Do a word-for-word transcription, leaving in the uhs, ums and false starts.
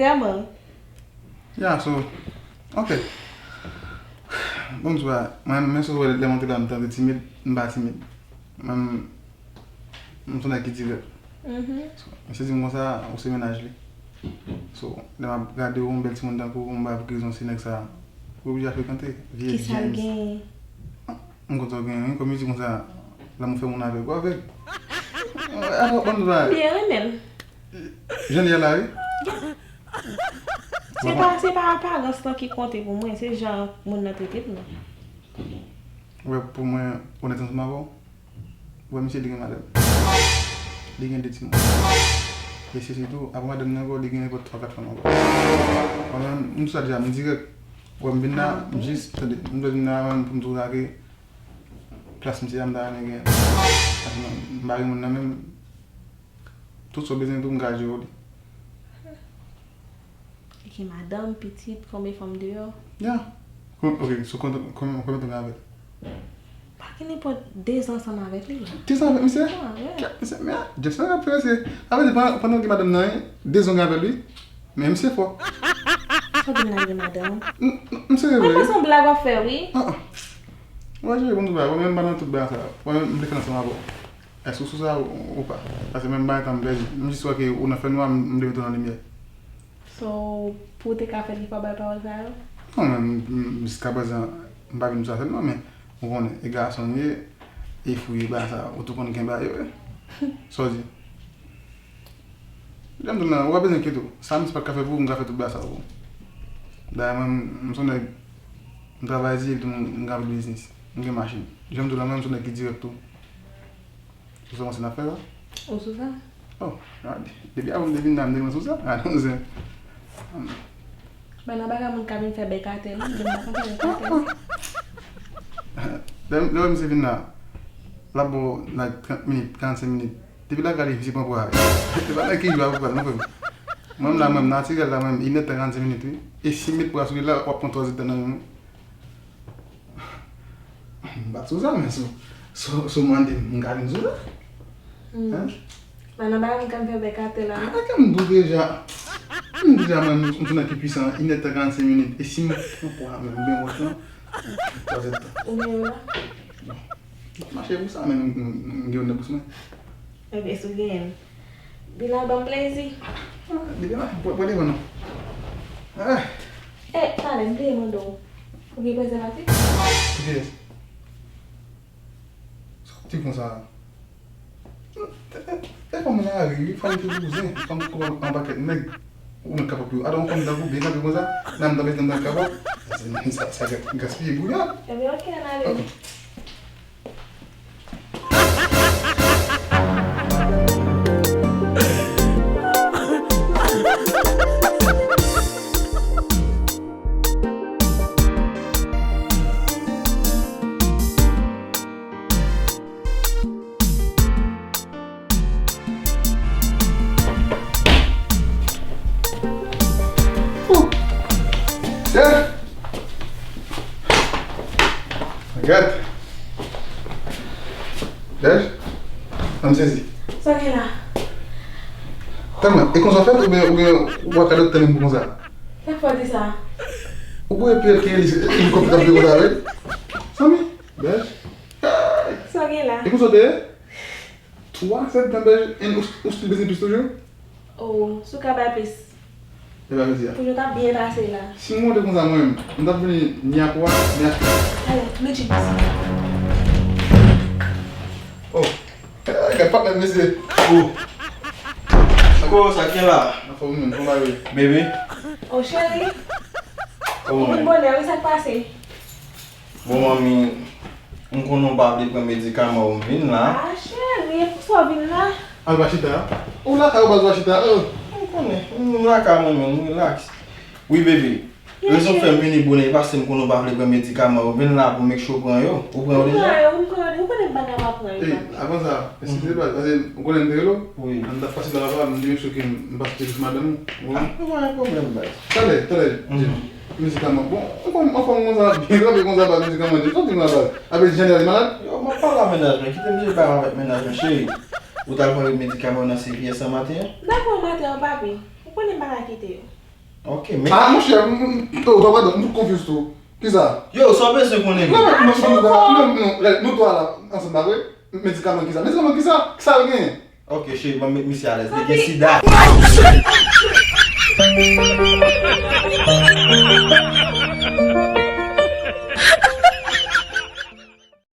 Vrèman. Ya, so, ok. Bon, m di w, mwen, menm si w wè lè m antre la, m te timid, m pa timid. Mwen, m se yon nèg ki dirèk. Mhm. So, misye di m konsa, ou se mennaj li. So, lè m ap gade w, yon bèl timoun tankou w, m pa vle rezon se nèg sa, ou oblije ap frekante vye James. Ki sa l genyen? M konn sa w genyen, wi, kòm yo di konsa, lanmou fè moun avèg, ou avèg. Atò, bann bagay. Byen renmen l. Jan li ye la, wi. Se pa, se pa aparans lan ki konte pou mwen, se jan moun nan trete m nan. Ou wè, pou mwen, onèt ansanm avè w, ou wè, misye li gen madanm. Li gen de timoun. E se sitou, apre madanm nan ankò, li gen nenpòt twa, kat fanm ankò. Mwen menm, m di sa deja, m dirèk. Ou wè, m vin la, m jis, tande, m vin la, mwen, pou m di w sa ke plas misye a, m ta renmen gen. Paske mwen, m pa gen moun nan menm. Tout sa w bezwen tou, m ka jere w li. Li gen madanm, pitit, konbyen fanm deyò? Ya. Kon-, ok, so konbyen, konbyen, konbyen tan w gen avè l? Pa gen nenpòt de zan ansanm avèk li. De zan avèk misye? Ah, yeah. Kèt, misye, men, Jackson ap fè se. Sa vle di, pandan, pandan w gen madanm nan, de zan w gen avè l, wi. Men misye fò. Sa w di m nan gen madanm? M, m, m serye vre. Mwen panse yon blag w ap fè, wi. Ah, ah. Mwen, jere, bon, bagay, mwen menm pa nan tout bagay sa. Mwen menm, m te fè ansanm avè w. Èske w sou sa ou, ou pa? Paske menm bagay tan m pèdi. M jis wè ke ou nan fènwa, m, m leve tou nan limyè. So, pou w te ka fè l, li fò w bay pawòl sa yo? Non, men m, m, jiska prezan, m pa vin di sa sèlman, men ou konnen, e gason m ye, e fou ye, bagay sa, ou tou konn kenbe yo, wi. Sa w di? Jan m di w la, ou pa bezwen enkyete w. Sa misye pa t ka fè pou ou, m ka fè tout bagay sa pou ou. Dayè, mwen, m, m se yon nèg, m travay di, epi tou, m gen anpil biznis. M gen machin. Jan m di w la, mwen, m se yon nèg ki dirèk tou. Ou sa panse n ap fè la? Ou sou sa? Oh, gade. Depi avan m te vin la, m te konn sou sa. Gade, yon zen. Mwen nan bagay moun ka vin fè bèk atè, non, men m pa konn fè bèk atè, non. Lè, lè misye vin la, l ap ba w, like, trant minit, karannsenk minit. Depi l ap gade, misye pran pwa. Se pa nan ki jou a pou pral, non, frè m. Mwen menm la, mwen menm, natirèl la, mwen menm, inèdtan, karannsenk minit, wi. E si m met pwa sou li la, w ap pran twazèdtan nan men mwen. M pa t sou sa, men si, si, si w mande m, m ka vin sou sa. Hmm. Hein? Mwen nan bagay m ka fè bèk atè la, non? Atè m di w deja. M di w deja, mwen, m, m se nèg ki pwisan, inèdtan, karannsenk minit. E si m pran pwa, mwen, m gen wòch lan, twazèdtan. Ou gen yo la? Bon. M mache pou sa, men m, m, m gen yo nan bous mwen. Ebyen, si w genyen l. Vin al ban m plezi. Ah, depi la, pran, pran devan non. Ah. Eh, talè, m bliye mande w. Ou gen prezèvatif? Pou kiyès? Sa w di konsa? E, e, e fanm nan ri, wi, fanm ki bouzen, fanm ki kòb an pakèt nèg. Ou mèt kapòt pou yo. Adan yon fanm tankou byen kanpe konsa, nan m tanpe nan tankou kapòt. Sa, sa, sa gaspiye bouyon. Ebyen, ok, ann ale. Ok. Ouh! Chèf! Gad! Chèf! Sa m sezi. Sa gen la? Tann mwen, e konsa w fèt oubyen, oubyen w ak dòktè menm pou konsa? Sa fè w di sa? Ou kwè Pierre ki elikoptè k ap vye konsa, wi? Zanmi, bèj. Sa gen la? E konsa w te ye? Twa sèt tan bèj, and ou, ou still bezwen plis toujou? Oh, si w ka bay plis. E pa mezi a. Pou nou t ap byen pase la. Si m te konsa mwen menm, m t ap vini ni ak wa, ni ak... Alè, nou tchip isi. Oh. Gad patnè m mesye. Oh. Ankò sa k gen la? Anfòm wi, kòman w ye? Bebe. Oh, cheri. Kòman w ye? Ou vin bonè wi, sa k pase? Bon, manmi, m konnen w pa vle pran medikaman w, m vin la. Ah, cheri, e pou sa w vin la? Al pa chita. Ou lakay ou baz pa chita, oh. M konnen, m lakay mwen menm, m relax. Wi, bebe. Rezon k fè m vini bonè, e paske m konnen w pa vle pran medikaman yo. M vin la pou make sure w pran yo. Ou pran yo deja? M pran yo, m pran yo. Ou konnen m pa ka pa pran yo, papi. Ey, avan sa, eskize, baz, paske ou konnen m te rele w? Wi. An ta fasil la, papa, m te make sure ke m pase sou madanm ou. Ou konprann? Ah, pa gen pwoblèm, baz. Talè, talè, medikaman. Bon, ou konn, anfòm konsa, byen kanpe konsa, baz, medikaman, jis soti konsa, baz. Apre, Jean li malad? Yo, m ap pale a mennaj mwen. Kite m jere bagay avèk mennaj mwen, cheri. Ou t al pran medikaman yo nan C V S an maten an? Dakò, maten an, papi. Ou konnen m pa ka kite yo. Ok, men. Ah, monchè, m- m- oh, papa, m fout konfyans tou. Kisa? Yo, sa w bezwen konnen Non, menm? non, non, non, non, non, non, nou twa la, ansanm, pa vre? Medikaman kisa? Medikaman kisa? Kisa l genyen? Ok, cheri, ban m met misye alèz. Li gen sida.